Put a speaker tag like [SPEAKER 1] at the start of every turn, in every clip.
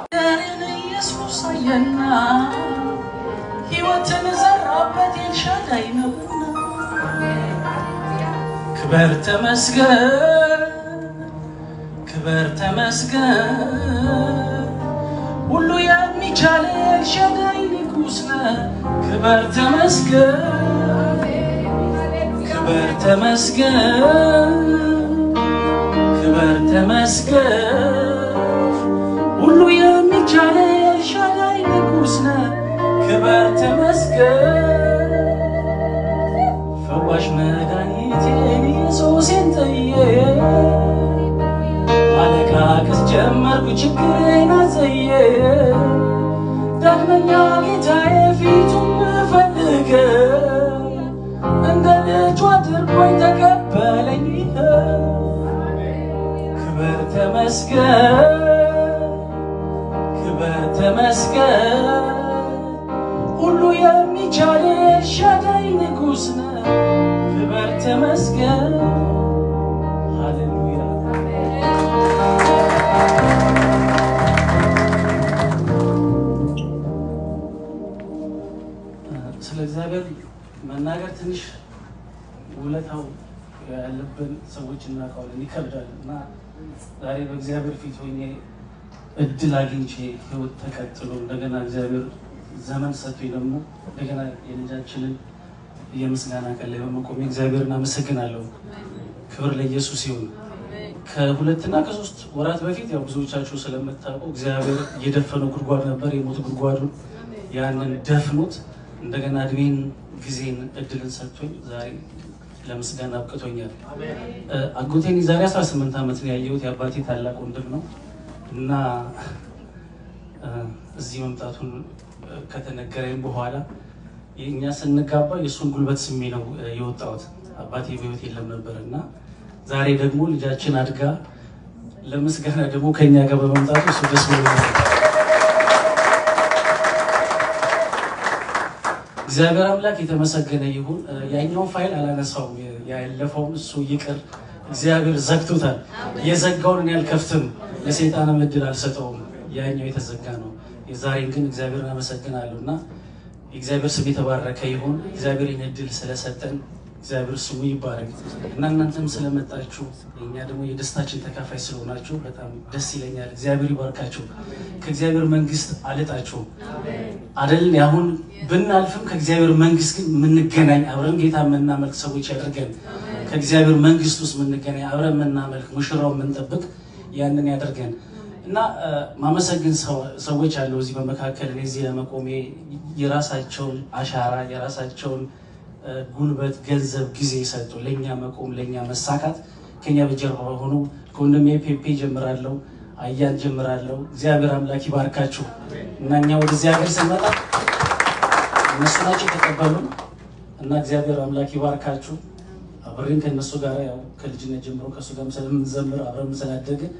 [SPEAKER 1] ኢየሱስ አየና ሕይወትን ዘራበት፣ ኤልሻዳይ ነውና። ክበር ተመስገን፣ ክበር ተመስገን፣ ሁሉ የሚቻል ኤልሻዳይ ንጉሥ ነህ። ክበር ተመስገን፣ ክበር ተመስገን፣ ክበር ተመስገን፣ ሁሉ የሚቻል ኤልሻዳይ ንጉሥ ነህ። ክበር ተመስገን። ፈዋሽ መድኃኒቴን ኢየሱሴን ጥዬ ማለቃቀስ ጀመርኩ ችግሬን አዝዬ። ዳግመኛ ጌታዬ ፊቱን ምፈልግ እንደ ልጁ አድርጎኝ ተቀበለኝ። ክበር ተመስገን፣ ክበር ተመስገን፣ ሁሉ የሚቻል ኤልሻዳይ ንጉሥ ነህ። ክበር ተመስገን። ሃሌሉያ። ስለ እግዚአብሔር መናገር ትንሽ ውለታው ያለብን ሰዎች እናውቀዋለን፣ ይከብዳል። እና ዛሬ በእግዚአብሔር ፊት ሆኜ እድል አግኝቼ ሕይወት ተቀጥሎ እንደገና እግዚአብሔር ዘመን ሰጥቶኝ ደግሞ እንደገና የልጃችንን የምስጋና ቀን ላይ በመቆሜ እግዚአብሔርን አመሰግናለሁ። ክብር ለኢየሱስ ይሁን። ከ2ና ከ3 ወራት በፊት ያው ብዙዎቻችሁ ስለምታውቁ እግዚአብሔር የደፈነው ጉድጓድ ነበር፣ የሞት ጉድጓዱን ያንን ደፍኖት እንደገና እድሜን፣ ጊዜን፣ እድልን ሰጥቶኝ ዛሬ ለምስጋና አብቅቶኛል። አጎቴን የዛሬ 18 ዓመት ነው ያየሁት። የአባቴ ታላቅ ወንድም ነው እና እዚህ መምጣቱን ከተነገረኝ በኋላ እኛ ስንጋባ የእሱን ጉልበት ስሜ ነው የወጣሁት። አባቴ በሕይወት የለም ነበር እና ዛሬ ደግሞ ልጃችን አድጋ ለምስጋና ደግሞ ከኛ ጋር በመምጣቱ እሱ ደስ ብሎኛል። እግዚአብሔር አምላክ የተመሰገነ ይሁን። ያኛውን ፋይል አላነሳውም፣ ያለፈውን እሱ ይቅር፣ እግዚአብሔር ዘግቶታል። የዘጋውን እኔ አልከፍትም፣ ለሰይጣንም እድል አልሰጠውም። ያኛው የተዘጋ ነው። የዛሬን ግን እግዚአብሔርን አመሰግናለሁ እና የእግዚአብሔር ስም የተባረከ ይሁን። እግዚአብሔር ይህን እድል ስለሰጠን እግዚአብሔር ስሙ ይባረክ እና እናንተም ስለመጣችሁ የእኛ ደግሞ የደስታችን ተካፋይ ስለሆናችሁ በጣም ደስ ይለኛል። እግዚአብሔር ይባርካችሁ። ከእግዚአብሔር መንግስት አልጣችሁም አደል? አሁን ብናልፍም ከእግዚአብሔር መንግስት ግን የምንገናኝ አብረን ጌታ የምናመልክ ሰዎች ያደርገን። ከእግዚአብሔር መንግስት ውስጥ የምንገናኝ አብረን የምናመልክ ሙሽራው የምንጠብቅ ያንን ያደርገን። እና ማመሰግን ሰዎች አሉ እዚህ በመካከል። እኔ እዚህ ለመቆሜ የራሳቸውን አሻራ፣ የራሳቸውን ጉልበት፣ ገንዘብ፣ ጊዜ ሰጡ ለእኛ መቆም ለእኛ መሳካት ከኛ በጀርባ ሆኑ። ከወንድሜ ፔፔ ጀምራለሁ፣ አያን ጀምራለሁ። እግዚአብሔር አምላክ ይባርካችሁ። እና እኛ ወደዚህ ሀገር ስንመጣ እነሱ ናቸው የተቀበሉን እና እግዚአብሔር አምላክ ይባርካችሁ። አብሬን ከእነሱ ጋር ያው ከልጅነት ጀምሮ ከእሱ ጋር ስለምንዘምር አብረን ስላደግን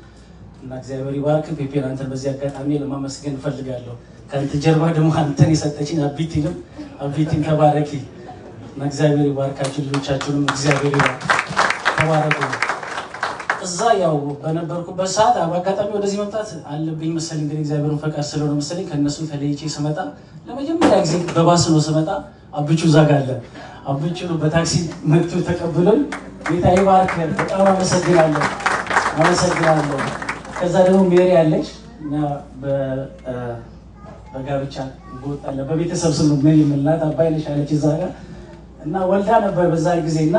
[SPEAKER 1] እና እግዚአብሔር ይባርክ። ፔፔን አንተን በዚህ አጋጣሚ ለማመስገን እፈልጋለሁ። ከአንተ ጀርባ ደግሞ አንተን የሰጠችኝ አቢቲንም፣ አቢቲን ተባረኪ እና እግዚአብሔር ይባርካችሁ። ልጆቻችሁንም እግዚአብሔር ይባርክ። ተባረኩ። እዛ ያው በነበርኩበት ሰዓት በአጋጣሚ ወደዚህ መምጣት አለብኝ መሰለኝ፣ እንግዲህ እግዚአብሔርን ፈቃድ ስለሆነ መሰለኝ ከእነሱ ተለይቼ ስመጣ ለመጀመሪያ ጊዜ በባስ ነው ስመጣ፣ አብቹ እዛ ጋር አለ። አብቹ በታክሲ መጥቶ ተቀብሎኝ ጌታ ይባርክ። በጣም አመሰግናለሁ፣ አመሰግናለሁ። ከዛ ደግሞ ሜሪ አለች። እኛ በጋብቻ እንወጣለን፣ በቤተሰብ ስም ሜሪ የምንላት አባይነሽ አለች እዛ ጋር እና ወልዳ ነበር በዛ ጊዜ እና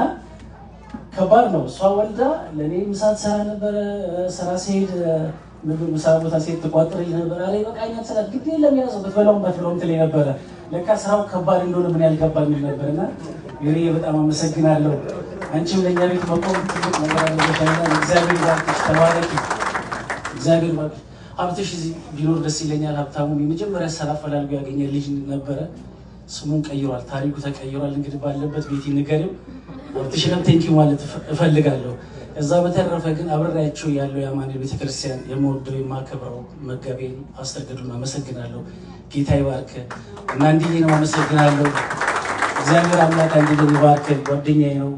[SPEAKER 1] ከባድ ነው። እሷ ወልዳ ለእኔ ምሳ ትሰራ ነበረ። ስራ ስሄድ ምግብ ምሳ ቦታ ሴት ትቋጥርልኝ ነበር። አረ ይበቃኛል ስላት ግድ የለም ያዘው ብትበላውም ባትበላውም ትለኝ ነበረ። ለካ ስራው ከባድ እንደሆነ ምን ያልገባኝም ነበር እና ሜሪዬ በጣም አመሰግናለሁ። አንቺም ለእኛ ቤት መቆም ትልቅ ነገር አለበሻልና እግዚአብሔር ይባርክሽ። ተባረኪ። እግዚአብሔር ይባርክሽ። ሀብትሽ እዚህ ቢኖር ደስ ይለኛል። ሀብታሙም የመጀመሪያ ስራ ፈላልጎ ያገኘ ልጅ ነበረ። ስሙን ቀይሯል፣ ታሪኩ ተቀይሯል። እንግዲህ ባለበት ቤት ንገሪው። ሀብትሽንም thank you ማለት እፈልጋለሁ። ከዛ በተረፈ ግን አብሬያቸው ያለው የአማኑኤል ቤተክርስቲያን የምወደው የማከብረው መጋቤን ፓስተር ገዱን አመሰግናለሁ። ጌታ ይባርክ እና እንዲህ ነው፣ አመሰግናለሁ። እግዚአብሔር አምላክ አንድዬን ይባርክ። ጓደኛዬ ነው።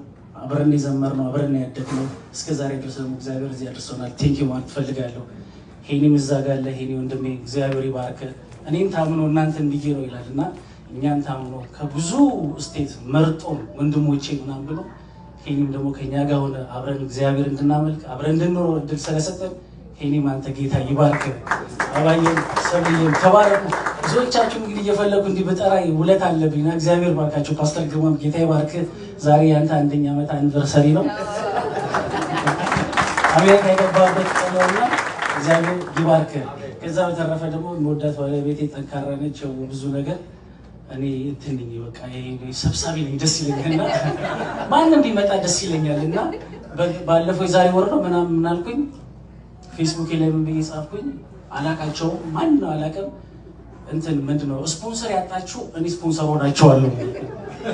[SPEAKER 1] አብረን የዘመርነው፣ አብረን ያደግነው እስከ ዛሬ ድረስ ደግሞ እግዚአብሔር እዚህ አድርሶናል። Thank you ማለት እፈልጋለሁ። ሄኒም እዛ ጋር አለ። ሄኒ ወንድሜ እግዚአብሔር ይባርክ። እኔን ታምኖ እናንተን ብዬ ነው ይላል እና እኛን ታምኖ ከብዙ state መርጦን ወንድሞቼ ምናምን ብሎ ሄኒም ደግሞ ከኛ ጋር ሆነ አብረን እግዚአብሔር እንድናመልክ አብረን እንድንኖር እድል ስለሰጠን ሄኒም አንተ ጌታ ይባርክ። አባዬም ሰብዬም ተባረኩ። ብዙዎቻችሁ እንግዲህ እየፈለጉ እንዲህ በጠራ ውለት አለብኝና እግዚአብሔር ባርካቸው። ፓስተር ግርማም ጌታ ይባርክ። ዛሬ ያንተ አንደኛ ዓመት anniversary ነው። አሜሪካ የገባበት ቀን ነውና እግዚአብሔር ይባርክ። ከዛ በተረፈ ደግሞ የምወዳት ባለቤቴ ጠንካራ ነች። ያው ብዙ ነገር እኔ እንትን ነኝ፣ በቃ ይሄ ሰብሳቢ ነኝ፣ ደስ ይለኛል እና ማንም ቢመጣ ደስ ይለኛል እና ባለፈው የዛሬ ወር ነው ምናምን ምን አልኩኝ፣ ፌስቡክ ላይ ምን ብዬ ጻፍኩኝ፣ አላቃቸውም፣ ማን ነው አላውቅም። እንትን ምንድን ነው ስፖንሰር ያጣችሁ እኔ ስፖንሰር ሆናቸዋለሁ።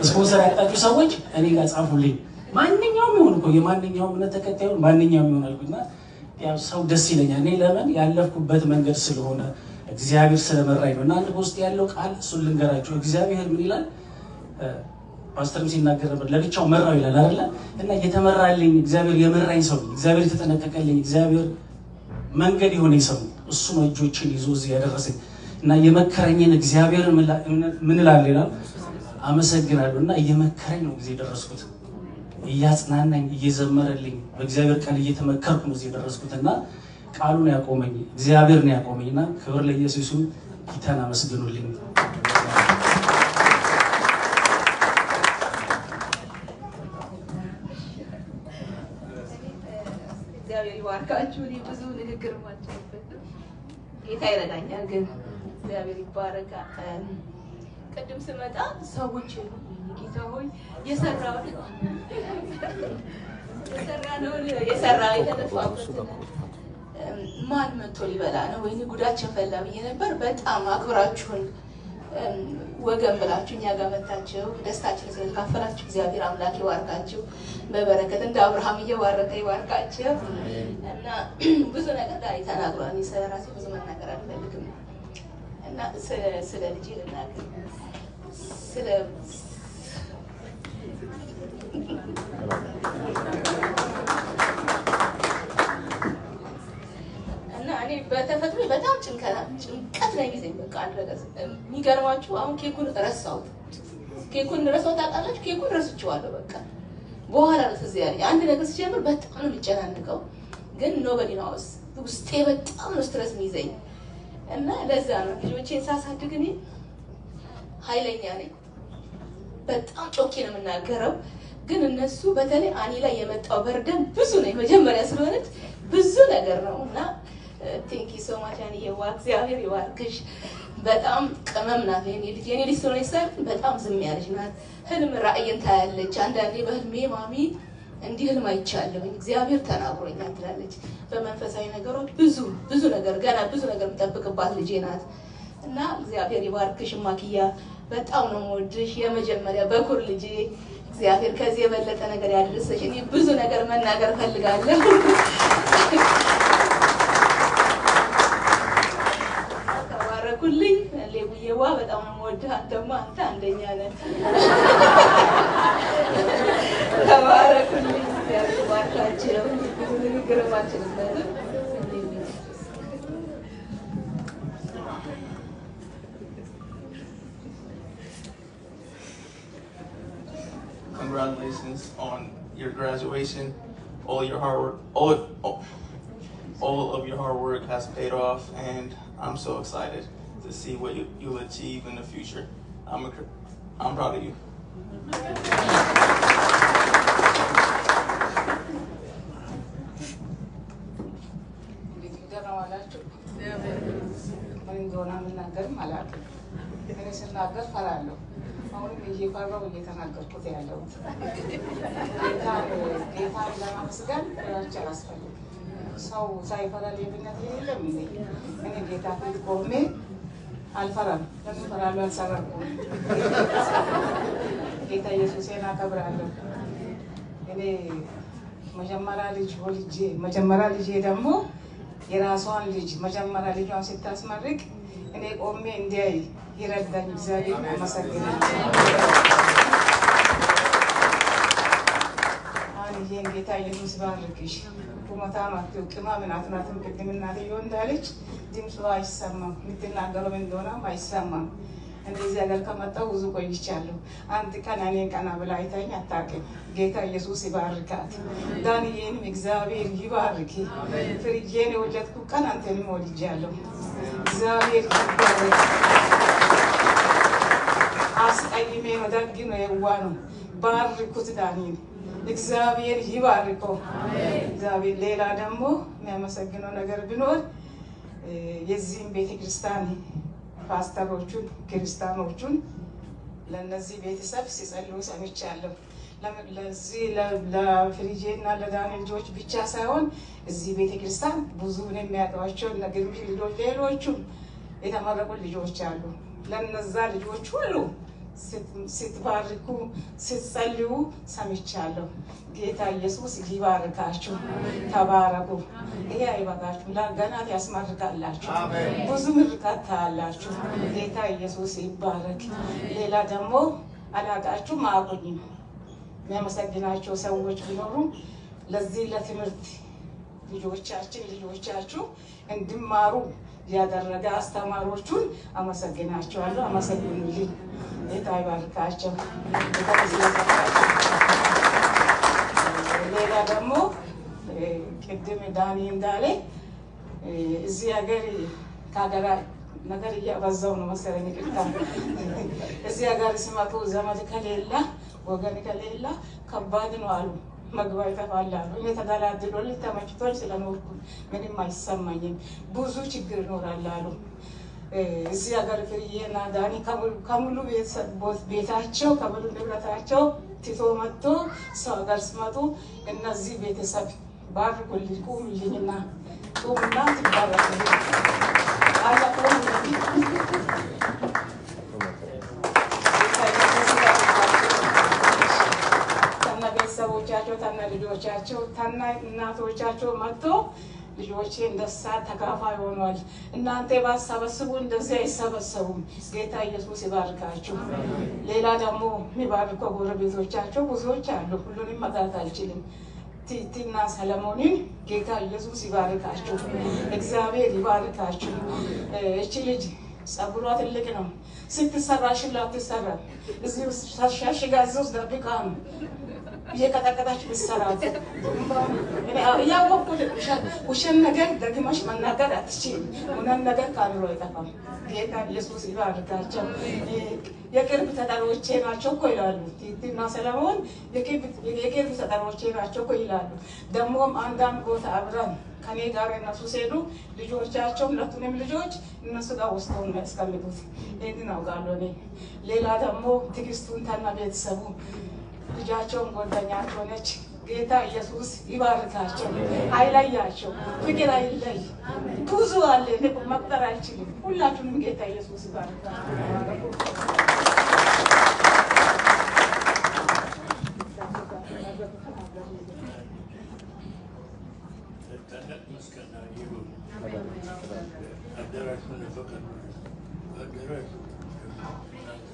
[SPEAKER 1] ስፖንሰር ያጣችሁ ሰዎች እኔ ጋር ጻፉልኝ። ማንኛውም ይሁን እኮ የማንኛውም እምነት ተከታይ ይሁን ማንኛውም ይሁን አልኩኝና ያው ሰው ደስ ይለኛል። እኔ ለምን ያለፍኩበት መንገድ ስለሆነ እግዚአብሔር ስለመራኝ ነው። እና አንድ በውስጥ ያለው ቃል እሱን ልንገራችሁ። እግዚአብሔር ምን ይላል? ፓስተርም ሲናገር ነበር። ለብቻው መራው ይላል አይደለ? እና የተመራልኝ እግዚአብሔር የመራኝ ሰው ነኝ። እግዚአብሔር የተጠነቀቀልኝ እግዚአብሔር መንገድ የሆነኝ ሰው ነው። እሱ ነው እጆችን ይዞ እዚህ ያደረሰኝ እና የመከረኝን እግዚአብሔርን ምን እላለሁ ይላል፣ አመሰግናለሁ። እና እየመከረኝ ነው ጊዜ የደረስኩት፣ እያጽናናኝ፣ እየዘመረልኝ፣ በእግዚአብሔር ቃል እየተመከርኩ ነው እዚህ የደረስኩት እና ቃሉን ያቆመኝ እግዚአብሔር ነው ያቆመኝ እና ክብር ለኢየሱስ ይሁን። ጌታን አመስግኑልኝ።
[SPEAKER 2] እግዚአብሔር ይባርካችሁ። እኔ ብዙ ንግግር ማልችልበት ጌታ ይረዳኛል፣ ግን እግዚአብሔር ይባረክ። ቅድም ስመጣ ሰዎች ጌታ ሆይ የሰራውን የሰራነውን የሰራ የተለፋበትን ማን መጥቶ ሊበላ ነው? ወይኔ ጉዳችን ፈላ ብዬ ነበር። በጣም አክብራችሁን ወገን ብላችሁ እኛ ጋር መታችሁ ደስታችን ስለተካፈላችሁ እግዚአብሔር አምላክ ይባርካችሁ በበረከት እንደ አብርሃም እየባረከ ይባርካችሁ። እና ብዙ ነገር ዳኒ ተናግሯል። እኔ ስለ ራሴ ብዙ መናገር አልፈልግም እና ስለ ልጄ ልናገር ስለ እና እኔ በተፈጥሮ በጣም ጭንቀት ነው የሚይዘኝ። በቃ አንድ ነገር የሚገርማችሁ አሁን ኬኩን ረሳሁት። ኬኩን ረሳሁት ታውቃላችሁ? ኬኩን ረስቼዋለሁ። በቃ በኋላ ነው ትዝ ያለኝ። አንድ ነገር ስጀምር በጣም ነው የምጨናነቀው፣ ግን nobody knows ውስጤ በጣም ነው stress የሚይዘኝ እና ለዛ ነው ልጆቼን ሳሳድግ እኔ ኃይለኛ ነኝ። በጣም ጮኬ ነው የምናገረው። ግን እነሱ በተለይ አኒ ላይ የመጣው burden ብዙ ነው። የመጀመሪያ ስለሆነች ብዙ ነገር ነው እና thank you so much አንዬዋ፣ እግዚአብሔር ይባርክሽ። በጣም ቅመም ናት የኔ ልጅ። የኔ ልጅ ስለሆነች ሳይሆን በጣም ዝም ያለች ናት። ህልም ራእይን ታያለች። አንዳንዴ በህልሜ ማሚ እንዲህ ህልም አይቻለሁኝ እግዚአብሔር ተናግሮኛል ትላለች። በመንፈሳዊ ነገሮች ብዙ ብዙ ነገር ገና ብዙ ነገር የምጠብቅባት ልጄ ናት እና እግዚአብሔር ይባርክሽ ማክያ፣ በጣም ነው የምወድሽ። የመጀመሪያ በኩር ልጄ እግዚአብሔር ከዚህ የበለጠ ነገር ያድርስሽ። እኔ ብዙ ነገር መናገር እፈልጋለሁ። ተባረኩልኝ። ሌቡዬዋ በጣም ነው የምወድህ። አንተማ አንተ አንደኛ ነህ። ተባረኩልኝ። እግዚአብሔር ይባርካችሁ። ብዙ ንግግርም አልችልበትም።
[SPEAKER 3] Congratulations on your graduation. All your hard work, all of your hard work has paid off, and I'm so excited to see what you'll achieve in the future. I'm proud of you.
[SPEAKER 4] እንዴት ደህና ዋላችሁ? ምን እንደሆነ የምናገርም አላውቅም። እኔ ስናገር ፈራለሁ። አሁንም እየፈራሁ እየተናገርኩት ያለሁት ጌታን ለማመስገን ፍራቻ አያስፈልግም። ሰው ሳይፈራ ሌብነት የለም እንዴ? እኔ ጌታ ፊት ቆሜ አልፈራም። ለምን እፈራለሁ? አልሰረኩም። ጌታ ኢየሱሴን አከብራለሁ። እኔ መጀመሪያ ልጅ ወልጄ መጀመሪያ ልጄ ደግሞ የራሷን ልጅ መጀመሪያ ልጇን ስታስመርቅ እኔ ቆሜ እንዲያይ ይረዳኝ እግዚአብሔር አመሰግናለሁ። ፍርዬን ጌታ ኢየሱስ ባርክሽ። ቁመታም አትውቅማ ምናት ናትም ቅድም እናትየው እንዳለች ድምጿ አይሰማም፣ የምትናገረው ምን እንደሆነም አይሰማም። እንደዚህ ሀገር ከመጣሁ ብዙ ቆይቻለሁ። አንድ ቀን እኔን ቀና ብላ አይታኝ አታውቅም። ጌታ ኢየሱስ ይባርካት። ዳንዬንም እግዚአብሔር ይባርክ። ፍርዬን የወለድኩ ቀን አንተንም ወልጃለሁ። እግዚአብሔር ይባርክ። አስቀይሜ ነው፣ ደግ ነው፣ የዋህ ነው። ባርኩት ዳኒን፣ እግዚአብሔር ይባርከው። እግዚአብሔር ሌላ ደግሞ የሚያመሰግነው ነገር ቢኖር የዚህም ቤተክርስቲያን ፓስተሮቹን ክርስቲያኖቹን ለእነዚህ ቤተሰብ ሲጸልዩ ሰምቻለሁ። ለዚህ ለፍሪጄ እና ለዳኒ ልጆች ብቻ ሳይሆን እዚህ ቤተክርስቲያን ብዙ የሚያውቋቸው እነ ግርምሽ ልጆች፣ ሌሎቹም የተመረቁ ልጆች አሉ። ለነዛ ልጆች ሁሉ ስትባርኩ ስትጸልዩ ሰምቻለሁ። ጌታ ኢየሱስ ይባርካችሁ። ተባረኩ። ይሄ አይበቃችሁ፣ ገና ያስመርቃላችሁ። ብዙ ምርቃት ታያላችሁ። ጌታ ኢየሱስ ይባረክ። ሌላ ደግሞ አላቃችሁም፣ አያውቁኝም። የሚያመሰግናቸው ሰዎች ቢኖሩ ለዚህ ለትምህርት ልጆቻችን ልጆቻችሁ እንዲማሩ ያደረገ አስተማሪዎቹን አመሰግናቸዋለሁ። አመሰግኑልኝ። ጌታ ይባርካቸው። ጌታ ስለሰጣቸው። ሌላ ደግሞ ቅድም ዳኒ እንዳለ እዚህ ሀገር ከሀገራ ነገር እያበዛው ነው መሰለኝ፣ ይቅርታ። እዚህ ሀገር ሲመጡ ዘመድ ከሌላ ወገን ከሌላ ከባድ ነው አሉ። መግባ ይጠፋል አሉ። እኔ ተደላድሎልኝ ተመችቶኝ ስለኖርኩ ምንም አይሰማኝም። ብዙ ችግር ይኖራል አሉ። እዚህ ሀገር ፍርዬና ዳኒ ከሙሉ ቤታቸው ከሙሉ ንብረታቸው ትቶ መጥቶ ሰው ሀገር ሲመጡ እነዚህ ቤተሰብ ባርኩልኝ፣ ቁምልኝና ቁምና ትባረኩልኝ አለ ቁምልኝ። ከነ ቤተሰቦቻቸው ከነ ልጆቻቸው ከነ እናቶቻቸው መጥቶ ልጆቼ እንደሳ ተካፋይ ሆኗል። እናንተ ባሰበስቡ እንደዚህ አይሰበሰቡም። ጌታ ኢየሱስ ይባርካችሁ። ሌላ ደግሞ የሚባርከው ጎረቤቶቻቸው ብዙዎች አሉ። ሁሉንም መጥራት አልችልም። ቲቲና ሰለሞንን ጌታ ኢየሱስ ይባርካችሁ። እግዚአብሔር ይባርካችሁ። እቺ ልጅ ጸጉሯ ትልቅ ነው። ስትሰራ ሽላ ትሰራ እዚህ ውስጥ ሻሽጋ እዚህ ውስጥ ደብቃ ነው እየቀጠቀጣች ብትሰራት እያወቅኩት ውሸት ነገር ደግመሽ መናገር አትችይም። እውነት ነገር ከአእምሮ አይጠፋም። ጌታ ኢየሱስ ይባርካቸው። የቅርብ ተጠሪዎቼ ናቸው እኮ ይላሉ። ቲቲና ሰለሞን የቅርብ ተጠሪዎቼ ናቸው እኮ ይላሉ። ደግሞም አንዳንድ ቦታ አብረን ከኔ ጋር እነሱ ሲሄዱ ልጆቻቸው ሁለቱንም ልጆች እነሱ ጋር ወስደው ነው ያስቀምጡት። ይህንን አውቃለሁ እኔ። ሌላ ደግሞ ትዕግስቱን ተና ቤተሰቡ ልጃቸውን ጓደኛቸው ነች። ጌታ ኢየሱስ ይባርካቸው፣ አይለያቸው፣ ፍቅር አይለይ። ብዙ አለ፣ እኔ መቁጠር አልችልም። ሁላችሁንም ጌታ ኢየሱስ ይባርካቸው።
[SPEAKER 5] ታላቅ ምስጋና ይሁን። አዳራሹን የፈቀዱልን አዳራሹ እናንተ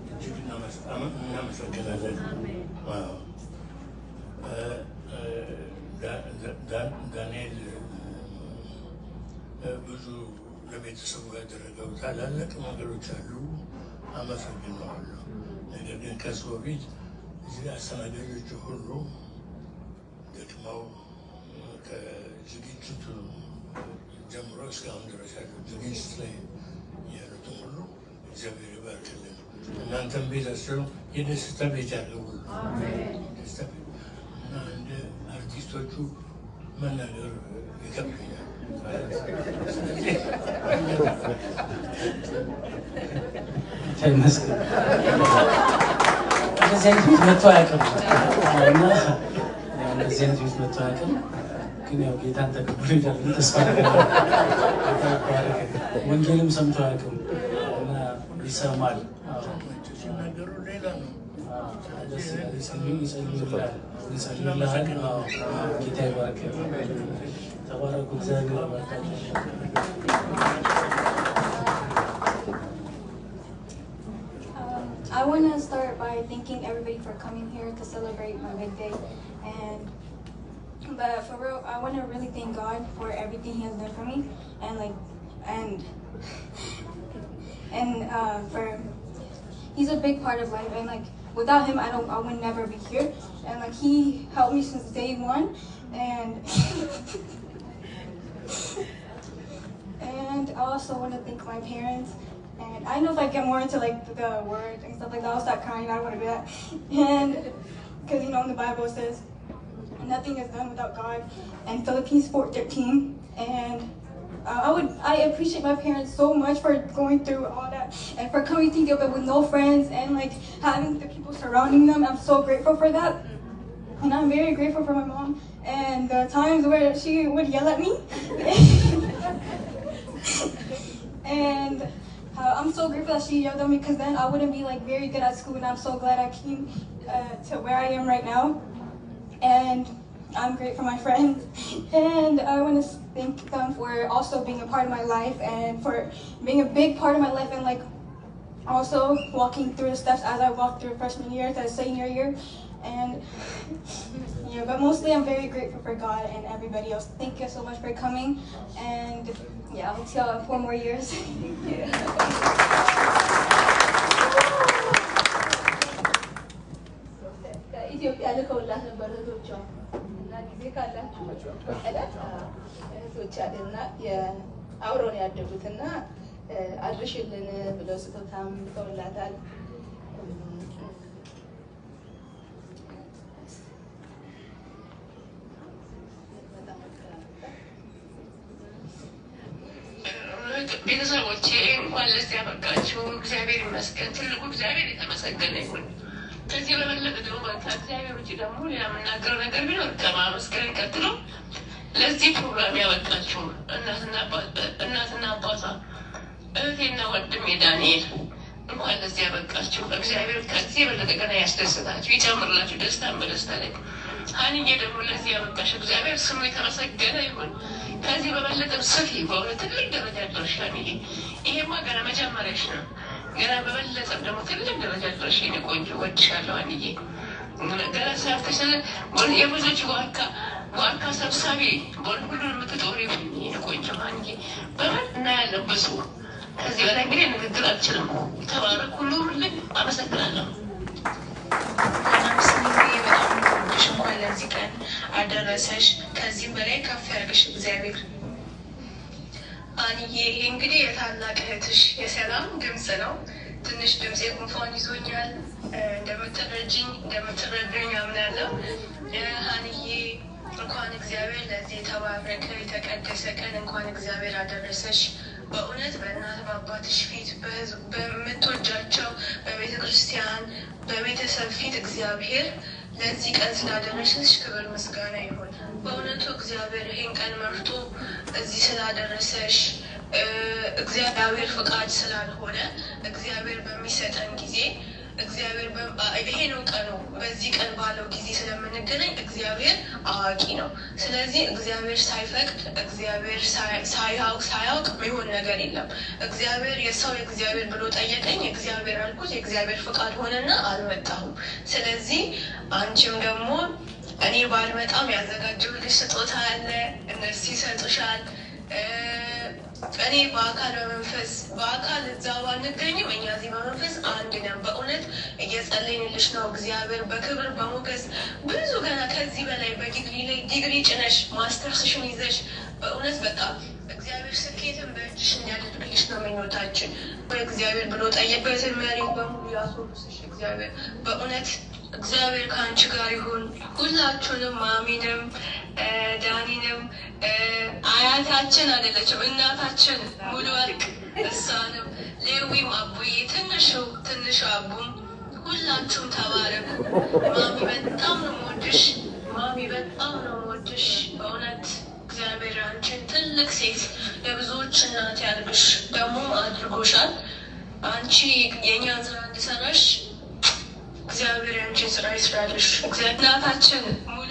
[SPEAKER 5] እጅግ እናመሰግናለን። አዎ። ዳንኤል ብዙ ለቤተሰቡ ያደረገው ታላላቅ ነገሮች አሉ። አመሰግነዋለሁ። ነገር ግን ከሱ በፊት እዚህ አስተናጋጆቹ ሁሉ ደክመው ከዝግጅቱ ጀምሮ እስካሁን ድረስ ያለው ዝግጅት ላይ ያሉትን ሁሉ እግዚአብሔር ይባርክልን። እናንተም ቤታችሁ የደስታ ቤት ያድርጉልን። ደስታ ቤት እና እንደ አርቲስቶቹ መናገር ይከብደኛል። ስለዚህ
[SPEAKER 1] ጌታ ይመስገን። እንደዚህ አይነት ቤት መጥቶ አያውቅም እና ያው እንደዚህ አይነት ቤት መጥቶ አያውቅም። ግን ያው ጌታን ተቀብሎ ይሄዳል ብዬ ተስፋ አደርጋለሁ። ጌታ ይባረክ። ወንጌልም ሰምቶ አያውቅም እና ይሰማል። አዎ።
[SPEAKER 5] ሲናገሩ ሌላ ነው።
[SPEAKER 1] አዎ፣ ደስ ይላል። ይጸልዩ ይጸልዩልሃል ይጸልዩልሃል። አዎ፣ ጌታ ይባርክ። ተባረኩ። እግዚአብሔር ይባርካችሁ።
[SPEAKER 6] I want to start by by thanking everybody for coming here to celebrate my big day. And but for real, I want to really thank God for everything He has done for me, and like, and for He's a big part of life, and like without Him, I would never be here. And like He helped me since day one, and I also want to thank my parents. And I know if I get more into like the word and stuff like that, I'll start crying. I don't want to do that. And because in the Bible it says nothing is done without God, and Philippians 4:13. And I appreciate my parents so much for going through all that and for coming to Ethiopia with no friends and like having the people surrounding them. I'm so grateful for that. And I'm very grateful for my mom and the times where she would yell at me. And I'm so grateful that she yelled at me, because then I wouldn't be like very good at school, and I'm so glad I came to where I am right now. And I'm grateful for my friends, and I want to thank them for also being a part of my life and for being a big part of my life, and like also walking through the steps as I walked through freshman year to senior year. And yeah, but mostly I'm very grateful for God and everybody else. Thank you so much for coming, and yeah, I hope to see y'all in 4 more years. Yeah.
[SPEAKER 2] ከኢትዮጵያ ልከውላት ነበር እህቶቿ፣ እና ጊዜ ካላችሁ በቀለ እህቶች አለና አብረውን ያደጉት እና አድርሽልን ብለው ስጦታም ልከውላታል።
[SPEAKER 7] ቤተሰቦቼ እንኳን ለዚህ ያበቃችሁ። እግዚአብሔር ይመስገን። ትልቁ እግዚአብሔር የተመሰገነ ይሁን። ከዚህ በበለጠ ደግሞ ከእግዚአብሔር ውጭ ደግሞ ሌላ የምናገረው ነገር ቢኖር ከማመስገን ቀጥሎ ለዚህ ፕሮግራም ያበቃችሁ እናትና አባቷ፣ እህቴና ወንድሜ ዳንኤል እንኳን ለዚህ ያበቃችሁ። እግዚአብሔር ከዚህ የበለጠ ገና ያስደስታችሁ፣ ይጨምርላችሁ ደስታን በደስታ ላይ። ሀኒዬ ደግሞ ለዚህ ያበቃሽ እግዚአብሔር ስሙ የተመሰገነ ይሁን። ከዚህ በበለጠም ስፊ፣ በእውነት ትልቅ ደረጃ ድረሽ ሀኒዬ። ይሄማ ገና መጀመሪያሽ ነው። ገና በበለጠም ደግሞ ትልቅ ደረጃ ድረሽ የኔ ቆንጆ። እወድሻለሁ ሀኒዬ። ገና ሰርተሽ የብዙዎች ዋርካ ዋርካ ሰብሳቢ፣ በእውነት ሁሉን የምትጦሪ ሁኚ የኔ ቆንጆ ሀኒዬ። በምን እናያለን ብዙ። ከዚህ በላይ እንግዲህ ንግግር አልችልም። ተባረክ ሁሉም። አመሰግናለሁ።
[SPEAKER 8] ሰላም ስሚዬ፣ በጣም ነው የምወድሽ። እንኳን ለዚህ ቀን አደረሰሽ። ከዚህም በላይ ከፍ ያድርግሽ እግዚአብሔር። አንዬ፣ ይሄ እንግዲህ የታላቅ እህትሽ የሰላም ድምፅ ነው። ትንሽ ድምፄ ጉንፋን ይዞኛል። እንደምትረጅኝ እንደምትረዱኝ አምናለሁ። ሀንዬ፣ እንኳን እግዚአብሔር ለዚህ የተባረከ የተቀደሰ ቀን እንኳን እግዚአብሔር አደረሰሽ። በእውነት በእናት በአባትሽ ፊት፣ በሕዝብ በምትወጃቸው፣ በቤተ ክርስቲያን፣ በቤተሰብ ፊት እግዚአብሔር ለዚህ ቀን ስላደረሰሽ ክብር ምስጋና ይሁን። በእውነቱ እግዚአብሔር ይህን ቀን መርጦ እዚህ ስላደረሰሽ እግዚአብሔር ፍቃድ ስላልሆነ እግዚአብሔር በሚሰጠን ጊዜ እግዚአብሔር ይሄ ነው ቀኑ፣ በዚህ ቀን ባለው ጊዜ ስለምንገናኝ እግዚአብሔር አዋቂ ነው። ስለዚህ እግዚአብሔር ሳይፈቅድ፣ እግዚአብሔር ሳያውቅ የሚሆን ነገር የለም። እግዚአብሔር የሰው የእግዚአብሔር ብሎ ጠየቀኝ፣ እግዚአብሔር አልኩት፣ የእግዚአብሔር ፍቃድ ሆነና አልመጣሁም። ስለዚህ አንቺም ደግሞ እኔ ባልመጣም ያዘጋጀሁልሽ ስጦታ አለ፣ እነሱ ይሰጡሻል። እኔ በአካል በመንፈስ በአካል እዛ ባንገኝም እኛ እዚህ በመንፈስ አንድ ነን። በእውነት እየጸለይንልሽ ነው። እግዚአብሔር በክብር በሞገስ ብዙ ገና ከዚህ በላይ በዲግሪ ላይ ዲግሪ ጭነሽ፣ ማስተርስሽን ይዘሽ፣ በእውነት በቃ እግዚአብሔር ስኬትን በእጅሽ እንዲያደርግልሽ ነው ምኞታችን። እግዚአብሔር ብሎ ጠየቅበትን መሬት በሙሉ ያስወርስሽ እግዚአብሔር። በእውነት እግዚአብሔር ከአንቺ ጋር ይሁን። ሁላችሁንም፣ ማሚንም ዳኒንም፣ አያታችን አይደለችም እናታችን ሙሉ ወርቅ እሷንም፣ ሌዊም፣ አቡዬ፣ ትንሹ ትንሹ አቡም፣ ሁላችሁም ተባረኩ። ማሚ በጣም ነው የምወድሽ። ማሚ በጣም ነው የምወድሽ። በእውነት እግዚአብሔር አንቺን ትልቅ ሴት፣ የብዙዎች እናት ያድርግሽ። ደግሞም አድርጎሻል። አንቺ የእኛን ስራ እንዲሰራሽ እግዚአብሔር ያንቺን ስራ ይስራልሽ። እናታችን ሙሉ